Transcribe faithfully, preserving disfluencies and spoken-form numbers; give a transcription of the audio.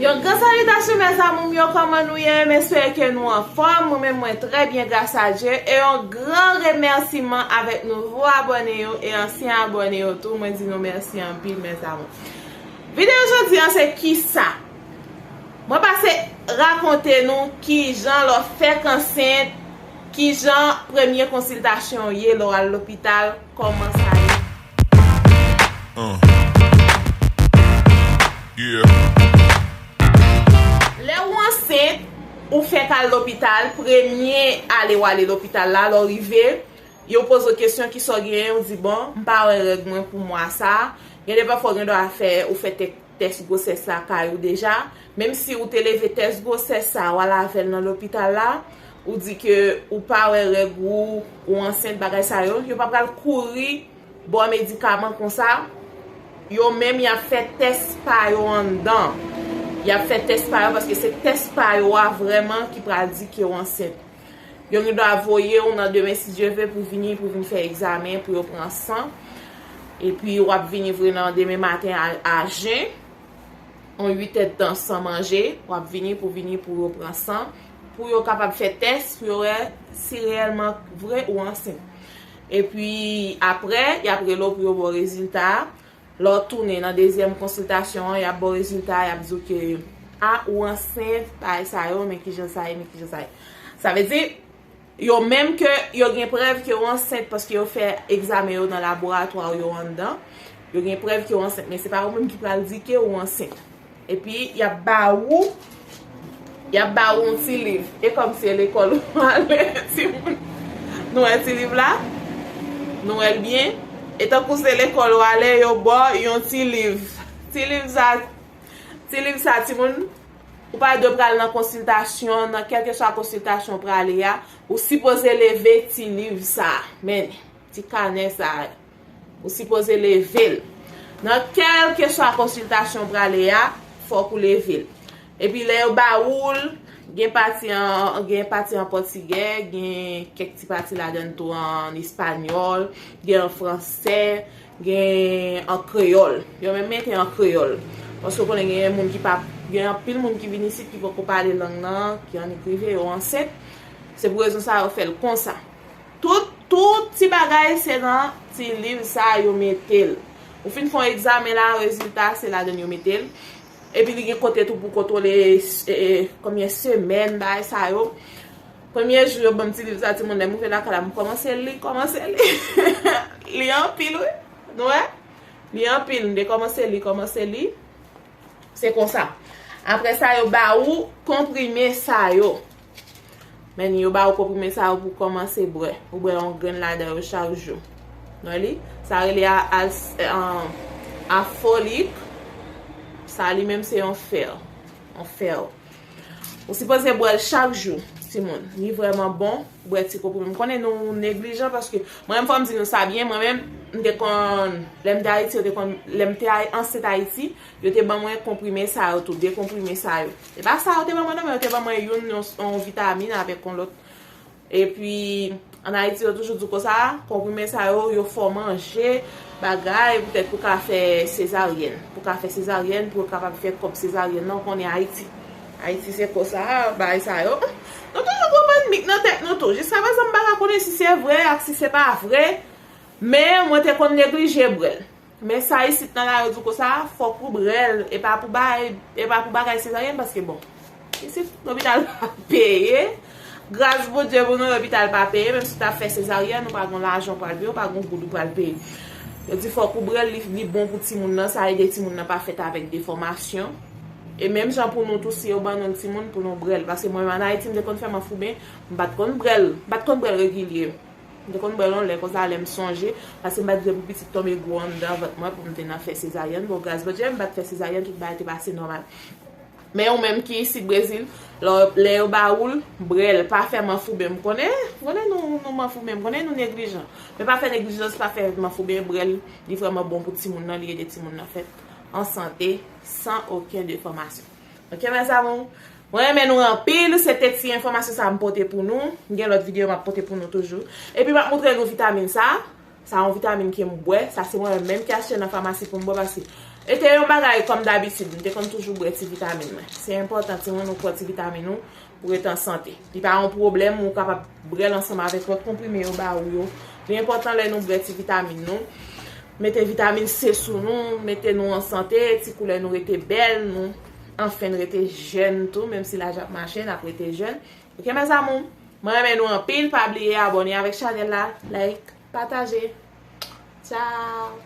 Yon gran salitasyon, mes amours, yo, kòman nou ye? M espere ke nou anfòm. Mwen menm, mwen trè byen, gras a Dye. E yon gran remèsiman avèk nouvo abòne yo e ansyen abòne yo tou. Mwen di nou mèsi anpil, mes amours. Videyo jodi an se kisa? Mwen pase rakonte nou kijan lè w fèk ansent, kijan premye konsiltasyon w ye lè w al lopital, kòman sa ye. Uh. Yeah. Lè w ansent, ou fèk al lopital, premye ale w ale lopital la, lè w rive, yo poze w kesyon kisa w genyen, ou di, bon, m pa wè règ mwen pou mwa sa. Gen de pafwa w gen dwa fè, ou fè tè-, tès gwosès la kay ou deja. Menm si ou te leve tès gwosès sa, w al avè l nan lopital la, ou di ke ou pa wè règ ou, ou ansent, bagay sa yo, yo pa pral kouri ba w medikaman konsa. Yo menm, y ap fè tès pa yo anndan. Y ap fè tès pa yo paske se tès pa yo a vrèman ki pral di ke w ansent. Yo gen dwa voye w nan demen, si Dye ve, pou vini, pou vin fè egzamen, pou yo pran san. Epi w ap vini vre nan demen maten a, a jen, yon uit èdtan san manje, w ap vini pou vini pou yo pran san, pou yo kapab fè tès, pou yo wè si reyèlman vre ou ansent. Epi apre, y ap rele w pou yo ba w rezilta a. Lè w tounen nan dezyèm konsiltasyon an, y ap ba w rezilta a, y ap di w ke, a, ou ansent, bagay sa yo, men kijan sa ye, men kijan sa ye. Sa vle di, yo menm ke yo gen prèv ke w ansent paske yo fè egzamen yo nan laboratwa yo anndan. Yo gen prèv ke w ansent, men se pa ou menm ki pral di ke w ansent. Epi, y ap ba ou, y ap ba ou yon ti liv. E kòmsi e lekòl ou ale, timoun. Nou wè ti liv la? Nou wè l byen? E tankou se lekòl ou ale, yo ba w yon ti liv. Ti liv sa, ti liv sa, timoun, ou pa dwe pral nan konsiltasyon, nan kèlkeswa konsiltasyon w prale a, ou sipoze leve ti liv sa. Men, ti kanè sa. Ou sipoze leve l. Nan kèlkeswa konsiltasyon w prale a, fòk ou leve l. Epi lè yo ba ou l, gen pati an, gen pati an pòtigè, gen kèk ti pati ladan l tou an espanyòl, gen an fransè, gen an kreyòl. Yo menm mete an kreyòl. Paske w konnen gen moun ki pa, gen anpil moun ki vin isit ki poko pale lang nan, ki annik rive, yo ansent. Se pou rezon sa yo fè l konsa. Tout, tout ti bagay se nan ti liv sa yo mete l. Ou fin fè yon egzamen la, rezilta se ladan yo mete l. Epi li gen kote tou pou kontwole, e, e, konbyen semèn, bagay sa yo. Premye jou yo ban m ti liv sa, timoun, lè m rive lakay la, m kòmanse li, kòmanse li. Li anpil, wi. Nou wè? Li anpil, m te kòmanse li, kòmanse li. Se konsa. Apre sa, yo ba ou konprime sa yo. Men yo ba ou konprime sa yo pou kòmanse bwè. Ou bwè yon grenn ladan yo chak jou. Nou wè li? Sa rele a, a, a, afolik. Sa li menm se yon fè. Yon fè. Ou sipoze bwè l chak jou, timoun. Li vrèman bon, bwè ti konprime. M konnen nou neglijan paske mwen menm fò m di nou sa byen, mwen menm, m te konn, lè m te Ayiti, yo te konn, lè m te ay-, ansent Ayiti, yo te ban mwen konprime sa yo tou, de konprime sa yo. Se pa sa yo te ban mwen non, men yo te ban mwen youn, yon, yon vitamin avèk yon lòt. Epi, ann Ayiti, yo toujou di konsa, konprime sa yo, yo fè w manje, bagay, poutèt pou ka fè sezaryèn. Pou ka fè sezaryèn, pou yo kapab fè kòb sezaryèn nan, ou konnen Ayiti. Ayiti se konsa, bagay sa yo. Nou toujou pran bann mik nan tèt nou tou. Jiskaprezan, m pa ka konnen si se vre ak si se pa vre. Men, mwen te konn neglije bwè l. Men sa isit nan la, yo di w konsa, fòk ou bwè l. E pa pou bagay, e pa pou bagay sezaryèn, paske bon, isit, lopital pa peye. Gras Bondye pou nou, lopital pa peye. Menm si w ta fè sezaryèn, ou pa gon lajan w pral peye, ou pa gon goud ou pral peye. Yo di fòk ou bwè l, li, li bon pou timoun nan, sa ede timoun nan pa fèt avèk defòmasyon. E menm jan pou nou tou, si yo ban nou l timoun, pou nou bwè l. Paske mwen menm ann Ayiti, m te konn fè m anfouben, m pa t konn bwè l, m pa t konn bwè l regilye. M te konn bwè l yon lè konsa, lè m sonje, paske m pa t vle pou pitit tonbe gwo anndan vant mwen pou m te nan fè sezaryèn. Bon, gras Bondye, m pa t fè sezaryèn, tout bagay te pase nòmal. Men ou menm ki isit Brezil, lè, lè yo ba ou l, bwè l, pa fè manfouben. M konnen, konnen nou, nou manfouben, m konnen nou neglijan. Men pa fè neglijans, pa fè manfouben, bwè l, li vrèman bon pou timoun nan, li ede timoun nan fèt an sante, san okenn defòmasyon. Ok, mes amours? Mwen renmen nou anpil, se te ti enfòmasyon sa m pote pou nou. M gen lòt videyo m ap pote pou nou toujou. Epi m ap montre nou vitamin sa. Sa yon vitamin ke m bwè. Sa se mwen menm ki achte nan famasi pou m bwè, paske E te yon bagay, kòm dabitid, m te konn toujou bwè ti vitamin mwen. Se enpòtan, timoun, ou pran ti vitamin ou pou ret an sante. Li pa yon pwoblèm, ou kapab bwè l ansanm avèk lòt konprime yo ba ou yo. Li enpòtan lè nou bwè ti vitamin nou. Mete vitamin C sou nou, mete nou an sante, ti koulè nou rete bèl, nou anfen rete jèn tou, menm si laj ap mache, n ap rete jèn. Ok, mes amours, mwen renmen nou anpil, pa bliye abòne avèk chanèl la, like, pataje. Tchao!